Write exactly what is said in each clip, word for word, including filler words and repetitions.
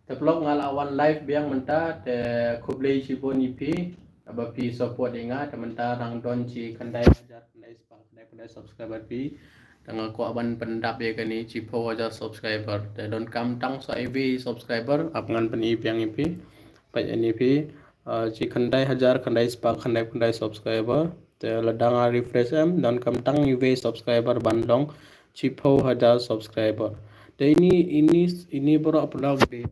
Te paralok, nga la wan live biang mynta, te khublei shibun ïa phi ba phi support ïa nga. Te mynta dang don shi khyndai hajar khyndai spah khyndai phew khyndai subscriber phi. Te nga kwah ban pyndap ïa kane shiphew hajar subscriber. Te donkam tang sa iwei subscriber, ap ngan pyni biang ïa phi. Peit ïa phi, ah, shi khyndai hajar khyndai spah khyndai phew khyndai subscriber. Te lada nga refresh em, donkam tang iwei subscriber ban long shiphew hajar subscriber. Te ine, ine, ine baroh paralok de.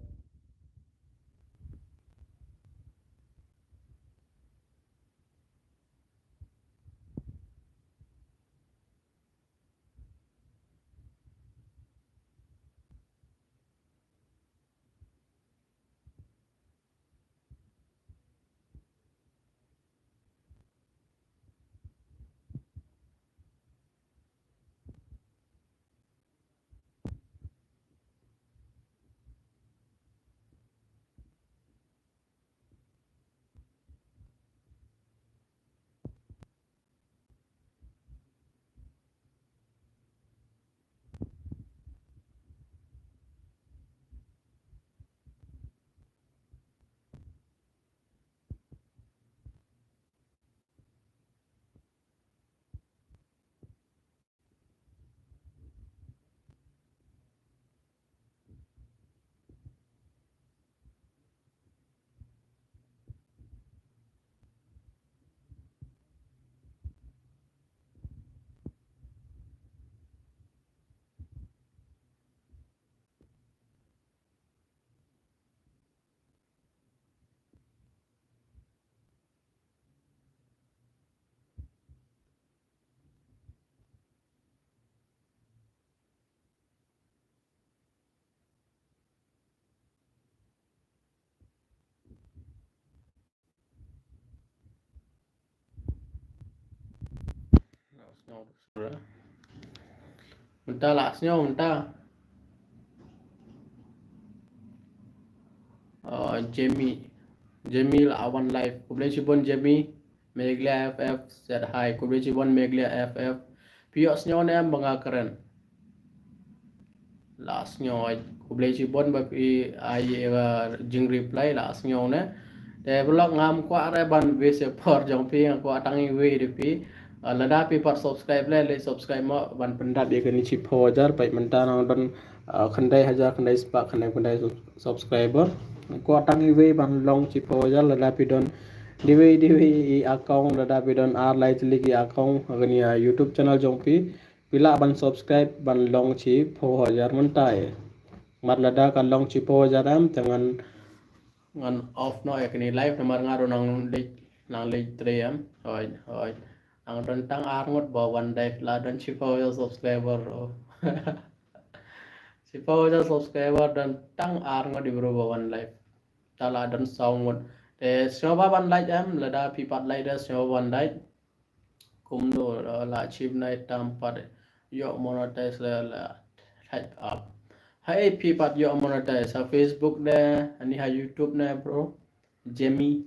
Mynta la sngew mynta. Ah, Jamie. Jamie la wan live. Khublei shibun Jamie. Meghalaya F F said hi. Khublei shibun Meghalaya F F. Phi ïohsngew ne em ba nga kren? La sngew. Khublei shibun ba phi ai, ah, jing reply, la sngew ne. Te paralok, ngam kwah re ban waste por jong phi, nga kwah tang iwei de phi. Ah, lada phi pat subscribe leh, leh subscribe mo ban pyndap ïa kane shiphew hajar, peit mynta nang don, ah, khyndai hajar khyndai spah khyndai phew khyndai sub-, subscriber. Nga kwah tang iwei ban long shiphew hajar, lada phi don dewei dewei i account, lada phi don ar lai tylli ki account ha kane, ah, YouTube channel jong phi. Phi lah ban subscribe ban long shiphew hajar mynta ïa. Mar lada ka long shiphew hajar em, te ngan, ngan off noh ïa kane live namar nga ruh nang leit, nang leit trei em. Hooid, hooid. Nang don tang ar ngut ba wan live la don shiphew hajar subscriber ruh. Shiphew hajar subscriber don tang ar ngut i bru ba wan live. Ta la don saw ngut. Te sngewbha ban like em, lada phi pat like de sngewbha ban like. Kumno, uh, la achieve nai tam pat ïoh monetize la, la thait ap. Haei phi pat ïoh monetize, ha Facebook ne, ani ha YouTube ne bro? Jamie.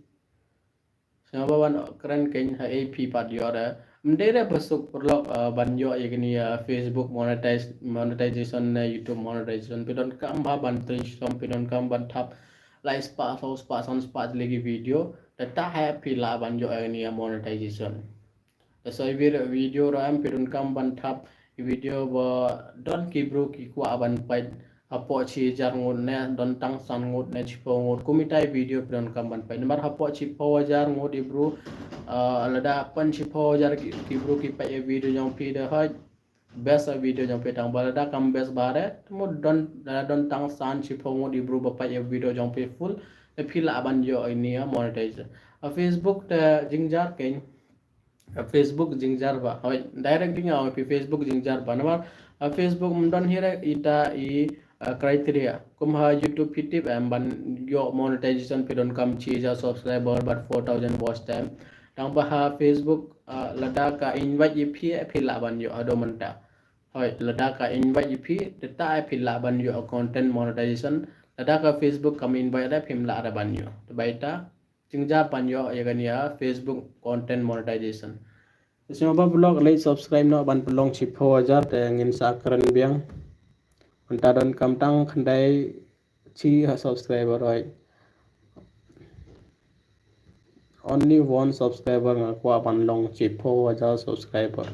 Sngewbha ban kren kein haei phi pat ïoh de. Ym dei re ba suk paralok, uh, ban ïoh ïa kane, uh, Facebook monetize, monetization ne YouTube monetization. Phi donkam bha ban trei shitom, phi donkam ban thap lai spah, saw spah, san spah tylli ki video. Te ta haei phi lah ban ïoh ïa kane, uh, monetization. Te sa i video, video ruh em phi donkam ban thap i video ba don ki bru ki kwah ban peit hapoh shi hajar ngut ne don tang san ngut ne shiphew ngut, kum itai video phi donkam ban peit. Namar hapoh shiphew hajar ngut i bru, ah, lada pyn shiphew hajar ki, ki bru ki peit ïa video jong phi de hooid, best ïa video jong phi, tang ba lada kam best ba re, te mut don, lada don tang san shiphew ngut i bru ba peit ïa video jong phi full, te phi lah ban ïoh ïa kane, ah, monetize. Ah, Facebook te jingjar kein. Ah, Facebook jingjar bha. Hooid, direct dei nga ong phi Facebook jingjar bha. Namar, ah, Facebook ym don hi re ita i, ah, criteria. Kum ha YouTube phi tip em ban ïoh monetization phi donkam shi hajar subscriber bad four thousand watch time. Tang ba ha Facebook, ah, lada ka invite ïa phi, eh, phi lah ban ïoh haduh mynta. Hooid, lada ka invite ïa phi, te ta, eh, phi lah ban ïoh content monetization. Lada ka Facebook kam invite re phim lah re ban ïoh. Te ba ita jingjar ban ïoh ïa kane, ah, Facebook content monetization. Te sngewbha paralok leit subscribe noh ban pynlong shiphew hajar te ngin sa kren biang. Mynta donkam tang khyndai chi ha subscriber oi. Only one subscriber nga kwah ban long shiphew hajar subscriber.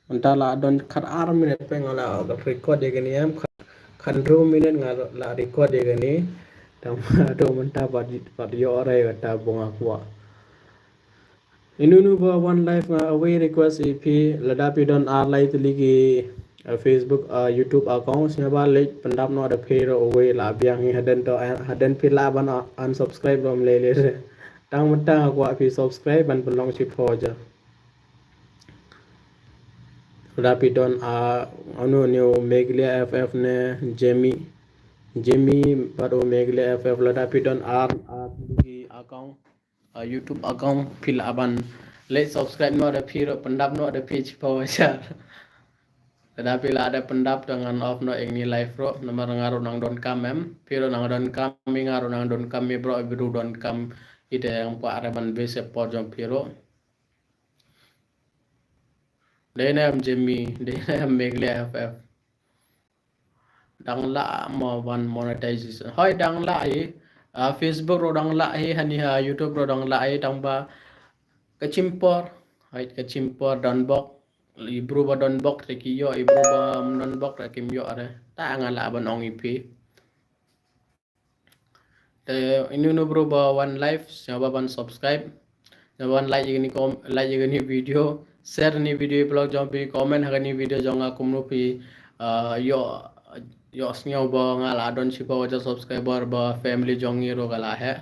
Mynta la don khat ar minit phi nga la record ïa kane em, khat, khat hynriew minit nga la record ïa kane. Tang ba to mynta bad, bad ïoh re kata ba nga kwah. Inu inu ba wan live nga away request ïa phi, lada phi don ar lai tylli ki, uh, Facebook, uh, YouTube account, sngewbha leit pyndap noh da phi ruh away, la biang hi hadien to, hadien phi lah ban, uh, unsubscribe ruh ym lei lei re. Tang mynta nga kwah phi subscribe ban pynlong shiphew hajar. Lada phi don, ah, anu, anu Meghalaya F F ne Jemmy. Jemmy bad u Meghalaya F F, lada phi don ar, ar tylli ki account, ah, YouTube account, phi lah ban leit subscribe noh da phi ruh, pyndap noh da phi shiphew hajar. Lada phi lah da pyndap te ngan off noh ïa kane live ruh, namar nga ruh nang donkam em. Phi ruh nang donkam ïa nga, ruh nang donkam ïa bro, bro donkam ïa te, ngam kwah re ban waste por jong phi ruh. Dei ne em Jemmy, dei ne em Meghalaya F F. Dang lah mo ban monetization. Hoi, dang lah hi. Ah, Facebook ruh dang lah hi, hani ha YouTube ruh dang lah hi, tang ba ka shim por. Hoi, ka shim por don bok. I bru ba don bok te ki ïoh, i bru ba ym don bok te kim ïoh re. Ta nga lah ban ong ïa phi. Te inu inu bru ba wan live, sngewbha ban subscribe. Sngewbha ban like ïa kane kom-, like ïa kane video, share kane video ïa paralok jong phi, comment ha kane video jong nga kumno phi, ah, ïoh, ïoh sngew ba nga la don shiphew hajar subscriber ba family jong ngi ruh ka la heh.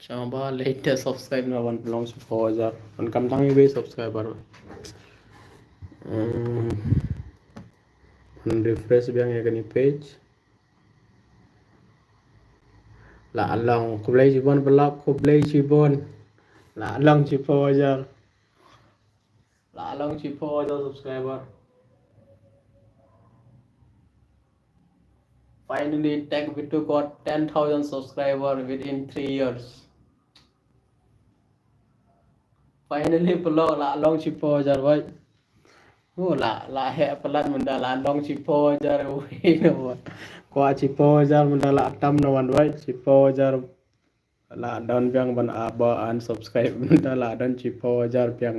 Sngewbha leit te subscribe noh ban pynlong shiphew hajar. Ban kam tang iwei subscriber. Hmm. Ban refresh biang ïa kane page. La long, khublei shibun paralok, khublei shibun. La long shiphew hajar. La long shiphew hajar subscriber. Finally, Tech Bittu got ten thousand subscriber within three years. Finally, paralok, la long shiphew hajar bhai. Oh, la, la heh palat mynta la long shiphew hajar. Ui, no. Kwah shiphew hajar mynta la tam no wan bhai, shiphew hajar. La don biang ban ap ba unsubscribe mynta la don shiphew hajar biang.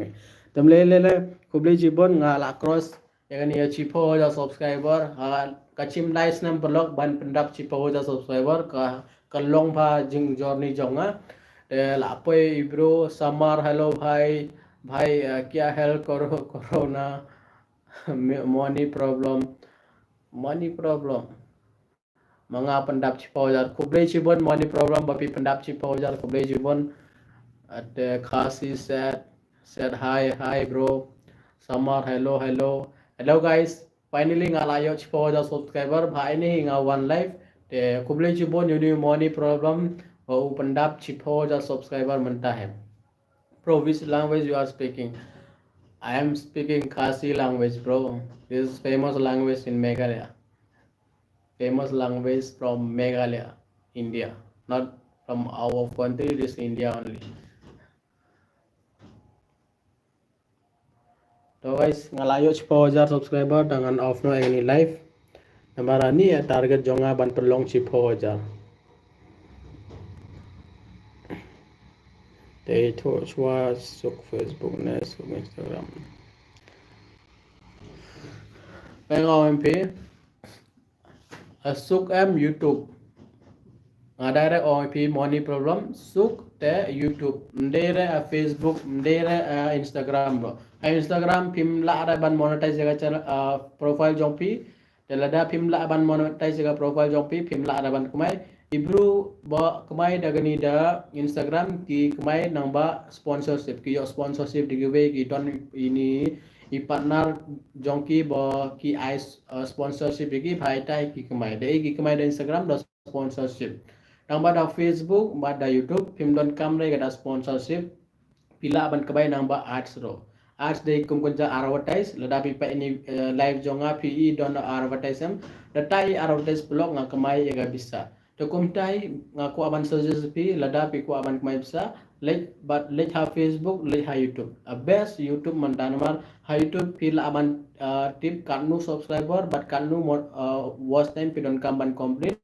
Te ym lei lei lei, khublei shibun, nga la cross ïa kane ïa shiphew hajar subscriber. Ha, ka shim lai snem paralok ban pyndap shiphew hajar subscriber, ka, ka long bha jing journey jong nga. Te la poi i bru Samar, hello bhai, bhai, eh, kya hal karo, corona, money problem, money problem. Ma nga pyndap shiphew hajar. Khublei shibun, money problem, ba phi pyndap shiphew hajar, khublei shibun. Ate Khasi said, said hi, hi bro. Samar, hello, hello. Hello guys, finally nga la ïoh shiphew hajar subscriber, bha ine hi nga wan live. Te khublei shibun ïa une u money problem, ba u pyndap shiphew hajar subscriber mynta hi. Bro, which language you are speaking? I am speaking Khasi language, bro. This is famous language in Meghalaya. Famous language from Meghalaya, India. Not from our country, it is India only. To guys, nga la ïoh shiphew hajar subscriber, te ngan off noh ïa kane live. Namar ani ïa target jong nga ban pynlong shiphew hajar. Te to shwa suk Facebook ne suk Instagram. Pynlong em phi. A suk em YouTube. Nga direct ong phi money problem, suk te YouTube. Ym dei re a Facebook, ym dei re a Instagram bro. A Instagram phim lah re ban monetize ïa ka channel, a, profile jong phi. Te lada phim lah ban monetize ïa ka profile jong phi, phim lah re ban kmai. I bru ba kmai da kane da Instagram ki kmai nang ba sponsorship, ki ïoh sponsorship da kiwei ki don ine i partner jong ki ba ki ai, uh, sponsorship ïa ki, bha ita ki kmai. Da ei ki kmai da Instagram da sponsorship. Nang ba da Facebook, ba da YouTube, phim donkam re ka da sponsorship. Phi lah ban kmai nang ba ads ruh. Ads dei kum kynja advertise, lada phi peit ine, eh, live jong nga phi i don advertise em. Da tai advertise paralok nga kmai ïa ka pisa. Te kumta nga kwah ban suggest phi, lada phi kwah ban kmai pisa, Leit bad leit ha Facebook, leit ha YouTube. A best YouTube mynta namar ha YouTube phi lah ban, uh, tip katno subscriber bad katno mo-, uh, watch time phi donkam ban complete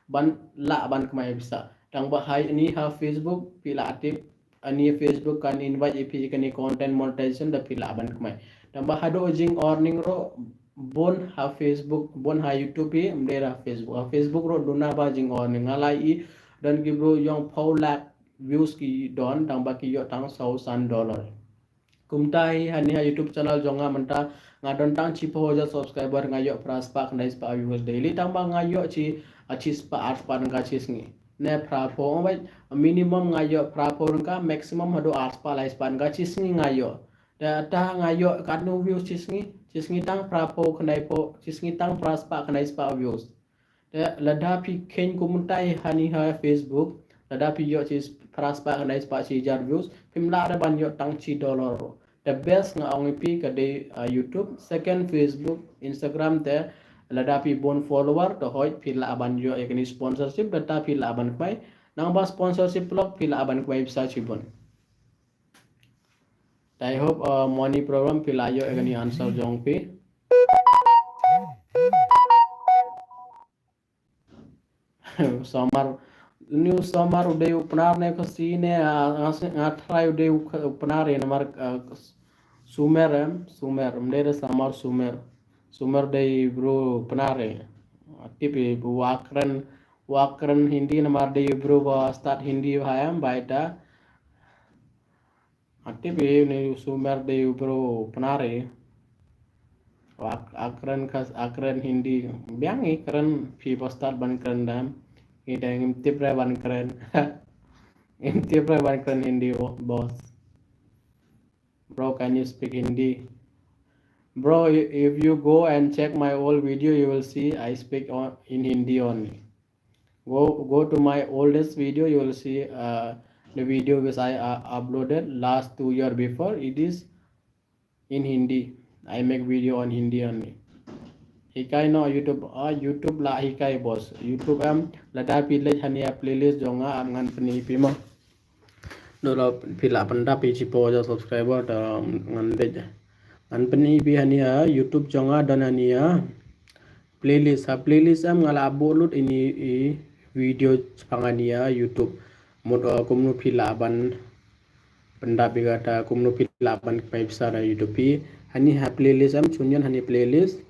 ban lah ban kmai pisa. Tang ba ha ni ha Facebook phi lah tip, ani Facebook kan invite ïa phi kane content monetization da phi lah ban kmai. Tang ba haduh jing earning ruh bun ha Facebook, bun ha YouTube hi, ym dei ha Facebook. Ha Facebook ruh duna ba jing earning. Nga la i don ki bru ïong phew lak views ki don, tang ba ki ïoh tang saw san dollar. Kumta hi hani ha YouTube channel jong nga mynta nga don tang chiphew hajar subscriber, nga ïoh phra spah khyndai spah views daily, tang ba nga ïoh chi, a chi spah ar spah tyngka chi sngi. Ne phra phew, oh, wait, minimum nga ïoh phra phew tyngka, maximum haduh ar spah lai spah tyngka chi sngi nga ïoh. Da ta nga ïoh katno views chi sngi, chi sngi tang phra phew khyndai phew, chi sngi tang phra spah khyndai spah views. Te lada phi kheiñ kumta hi hani ha Facebook, lada phi ïoh chi phra spah khyndai spah chi hajar views, phim lah re ban ïoh tang chi dollar ruh. The best nga ong ïa phi ka dei, uh, YouTube, second Facebook, Instagram te lada phi bun follower te hoi phi lah ban ïoh ïa kane sponsorship, da ta phi lah ban kmai. Nang ba sponsorship lok phi lah ban kmai pisa chibun. I hope, uh, money problem phi lah ïoh ïa kane answer jong phi. Samar, ni u Samar u dei u Pnar ne Khasi ne, ah, nga s-, nga try u dei u Kh-, u Pnar ïa namar, ah, Sumer em, Sumer, ym dei re Samar, Sumer. Sumer dei bru Pnar ïa. Tip ïa u wa kren, wa kren Hindi namar dei bru ba stad Hindi ba em, ba ita. Ati bi ni u Sumer dei u bru Pnar ïa. Wa ak-, a kren Khas-, a kren Hindi. Biang i kren phi ba stad ban kren dam. I dang im tip re ban kren. Im tip re ban kren Hindi, bo-, boss. Bro, can you speak Hindi? Bro, i-, if you go and check my old video, you will see I speak on, in Hindi only. Go, go to my oldest video, you will see, uh, the video which I, uh, uploaded last two year before. It is in Hindi. I make video on Hindi only. Hikai noh YouTube, ah, YouTube lah hikai boss. YouTube em, lada phi leit hane a playlist jong nga em ngan pyni phi ma. Dolo phi lah pyndap ïa chi po ja subscriber da ngan leit. Ngan pyni phi hane a YouTube jong nga don hane a playlist, ha playlist em nga lah upload ïa ini i video shaphang hane a YouTube. Mut, uh, kumno phi lah ban pyndap ïa kata, kumno phi lah ban kmai pisa na YouTube phi. Hane ha playlist em, chun ïon hane playlist.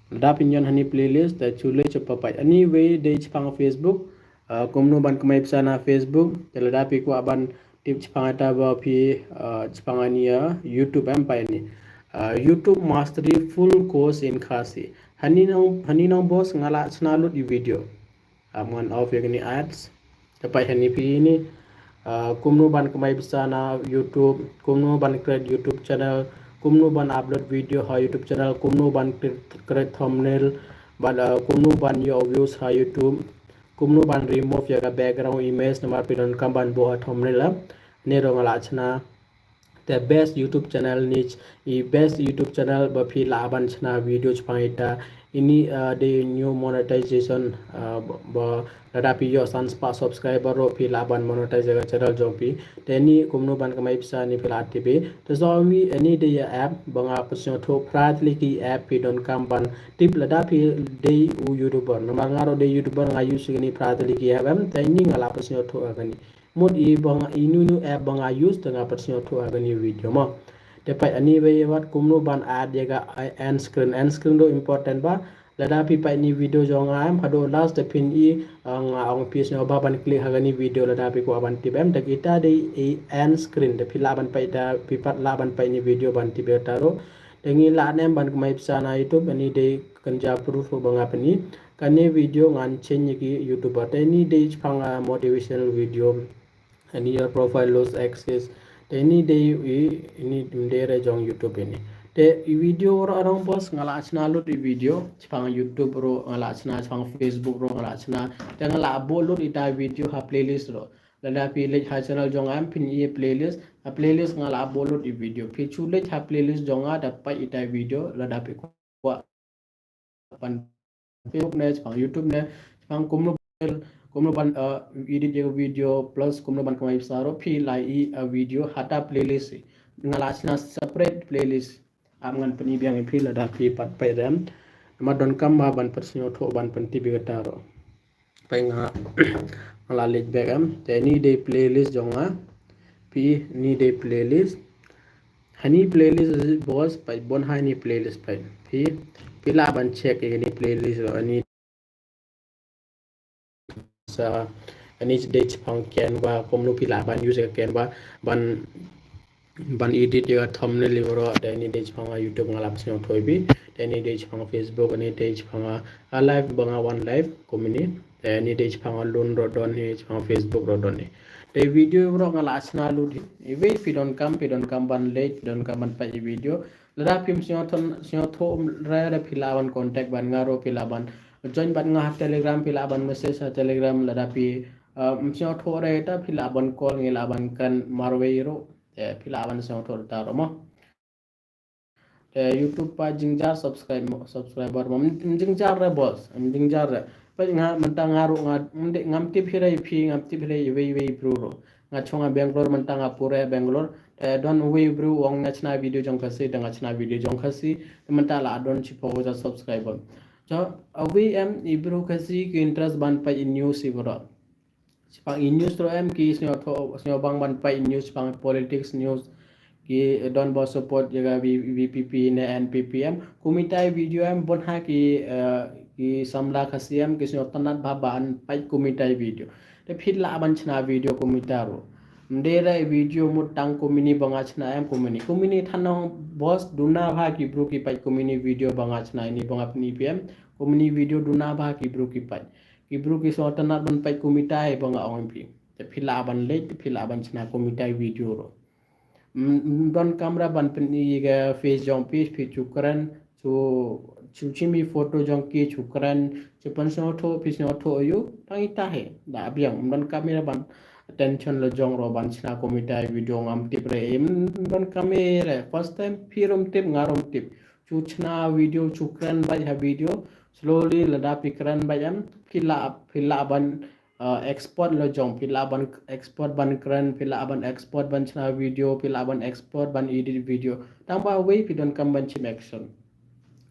Lada phi ïon hane playlist, te chule chupa pait. Anyway, dei shaphang Facebook, uh, kumno ban kmai pisa na Facebook, te lada phi kwah ban tip shaphang ata ba phi, uh, shaphang hane a YouTube em pait hane. Uh, YouTube Mastery Full Course in Khasi. Hane nong, hane nong boss nga lah shna lut i video. Am ngan off ïa kane ads. Te pait hane phi ini, uh, kumno ban kmai pisa na YouTube, kumno ban create YouTube channel, kumno ban upload video ha YouTube channel, kumno ban cre-, create thumbnail, bad, uh, kumno ban ïoh views ha YouTube, kumno ban remove ïa ka background image namar phi donkam ban buh ha thumbnail, ah. Ne ruh nga lah shna. Te best YouTube channel niche, i best YouTube channel ba phi lah ban shna video shaphang ita. Ini, uh, dei new monetization, uh, ba, ba lada phi ïoh san spah subscriber ruh phi lah ban monetize ïa ka channel jong phi. Te ini kumno ban kmai pisa ni phi lah tip. Te sa wi ini dei ïa app ba nga pynsngewthuh phra tylli ki app phi donkam ban tip lada phi dei u YouTuber. Namar nga ruh dei YouTuber nga use ïa kane phra tylli ki app em. Te ini nga lah pynsngewthuh ïa kane. Mut i ba nga, inu inu app ba nga use te nga pynsngewthuh ha kane video mo. Te pait ani ba i wat kumno ban add ïa ka, eh, end screen. End screen ruh important ba. Lada phi pait ni video jong nga em haduh last te phin i, eh, nga ong phi sngewbha ban click ha kane video lada phi kwah ban tip em. Te kita dei i end screen te phi lah ban pait da, phi pat lah ban pait ni video ban tip ïa ta ruh. Te ngi lah ne em ban kmai pisa na YouTube, ani dei kynja proof ba nga pyni. Kane video ngan change ïa ki YouTuber. Te ini dei shaphang, ah, motivational video. Ani your profile lose access. Te ini dei i, ini ym dei re jong YouTube ini. Te i video ruh arong boss nga lah shna lut i video. Shaphang YouTube ruh nga lah shna, shaphang Facebook ruh nga lah shna. Te nga lah buh lut ita video ha playlist ruh. Lada phi leit ha channel jong nga em phin i playlist. Ha playlist nga lah buh lut i video. Phi chu leit ha playlist jong nga da pait ita video. Lada phi kwah pan Facebook ne, shaphang YouTube ne, shaphang kumno, kumno ban, uh, edit ïa ka video plus kumno ban kamai pisa ruh phi lah ïohi, uh, video hata playlist. Nga la shna separate playlist. Ap ngan pyni biang ïa phi lada phi pat peit em. Namar donkam ba ban pynsngewthuh ban pyntip ïa kata ruh. Peit nga, nga la leit back em. Te ni dei playlist jong nga. Peit ni dei playlist. Hani playlist boss, peit bon hani playlist peit. Phi, phi lah ban check ïa ni playlist ruh ni. Sa ani dei shaphang Canva, kumno phi lah ban use Canva ban, ban edit ïa thumbnail ïa ruh. Te ani dei shaphang YouTube nga la pynsngewthuh ïa phi. Te ani dei shaphang Facebook, ani dei shaphang a live ba nga wan live kumne. Te ani dei shaphang lun ruh don hi, shaphang Facebook ruh don hi. Te video ruh nga la shna lut hi. Iwei phi donkam, phi donkam ban leit, phi donkam ban peit ïa video. Lada phim sngewthuh, sngewthuh re re phi lah ban contact bad nga ruh, phi lah ban join bad nga ha Telegram, phi lah ban message ha Telegram, lada phi, uh, sngewthuh re ta phi lah ban call, ngi lah ban kren marwei ruh. Eh, phi lah ban sngewthuh ta ruh mo. Eh, YouTube pa jingjar subscribe mo, subscriber mo. Em, em jingjar re boss, em jingjar re. Peit nga mynta nga ruh nga, em dei ngam tip hi re phi, ngam tip hi re iwei iwei bru ruh. Nga chong ha Bangalore mynta nga pure Bangalore. Eh, don uwei u bru u ong nga shna video jong Khasi, te nga shna video jong Khasi. Te mynta la don shiphew hajar subscriber. So, uwei em i bru Khasi ki interest ban peit i news i bru. Shaphang i news ruh em ki sngewthuh, sngewbang ban peit i news shaphang politics news. Ki don ba support ïa ka V-, VPP ne NPP em. Kumta i video em bon ha ki, eh, ki samla Khasi em ki sngewtynnat bha ban peit kumta i video. Te phi lah ban shna video kumta ruh. Em dei re video mut tang kumne ba nga shna em kumne. Kumne than nong boss duna bha ki bru ki peit kumne video ba nga shna ini ba nga pyni phi em. Kumne video duna bha ki bru ki peit. Ki bru ki sngewtynnat ban peit kumta ba nga ong phi. Te phi lah ban leit, phi lah ban shna kumta i video ruh. Em, em donkam re ban pyni ïa ka face jong phi, phi shu kren, shu, shu shim i photo jong ki, shu kren, shu pynsngewthuh, phi sngewthuh ïa u, tang ita hi. Da biang, em donkam re ban attention la jong ruh ban shna kumta i video ngam tip re, em donkam re. First time phi ruh em tip, nga ruh em tip. Shu shna video, shu kren beit ha video, slowly lada phi kren beit em, phi lah, phi lah ban uh, expert la jong, phi lah ban expert ban kren, phi lah ban expert ban shna video, phi lah ban expert ban edit video. Tang ba wei phi donkam ban shim action.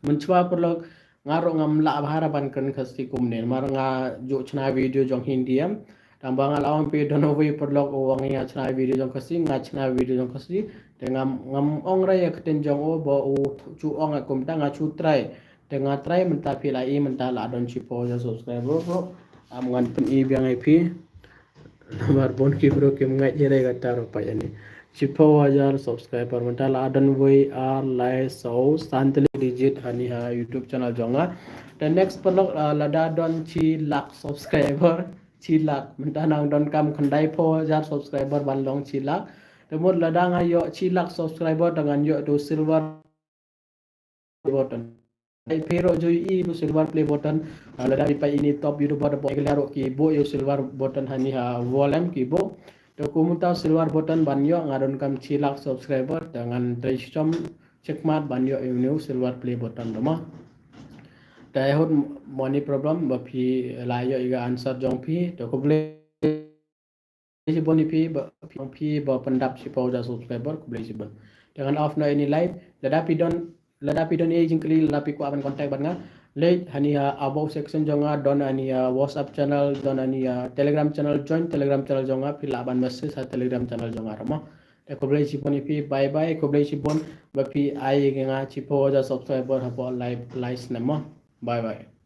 Mynshuwa paralok nga ruh ngam lah bha ra ban kren Khasi kumne. Namar nga ju shna video jong Hindi em. Tang ba nga la ong phi don uwei paralok u ong ïa shna video jong Khasi, nga shna video jong Khasi. Te ngam, ngam ong re ïa ka ktien jong u ba u shu ong ïa kumta nga shu try. Te nga try mynta phi lah i mynta la don shiphew hajar subscriber ruh. Am ngan pyni biang ïa phi. Namar bon ki bru kim ngeit hi re kata ruh peit ani. Shiphew hajar subscriber mynta la don wei ar lai saw san tylli digit hani ha YouTube channel jong nga. Te next paralok, uh, lada don shi lak subscriber, shi lak mynta nang donkam khyndai phew hajar subscriber ban long shi lak. Te mut lada nga ïoh shi lak subscriber te ngan ïoh tu silver button. Ai phi ruh ju ïohi tu silver play button. Ah, lada phi peit ini top YouTuber da pok ïa ruh ki buh ïa silver button hani ha wall em ki buh. Te kumta silver button ban ïoh nga donkam shi lak subscriber te ngan trei shitom shikmat ban ïoh ïa u silver play button da mo. Te I hope mo ni problem ba phi la ïoh ïa ka answer jong phi. Te khublei shibun ïa phi ba, phi ba pyndap shiphew hajar subscriber, khublei shibun. Te ngan off noh ïa ini live, lada phi don, lada phi don ei jingkylli, lada phi kwah ban contact bad nga. Leit hani ha about section jong nga, don hani ha WhatsApp channel, don hani ha Telegram channel, join Telegram channel jong nga, phi lah ban message ha Telegram channel jong nga ruh mo. Te khublei shibun ïa phi, bye bye, khublei shibun ba phi ai ïa nga shiphew hajar subscriber hapoh live, live snap mo. Bye bye.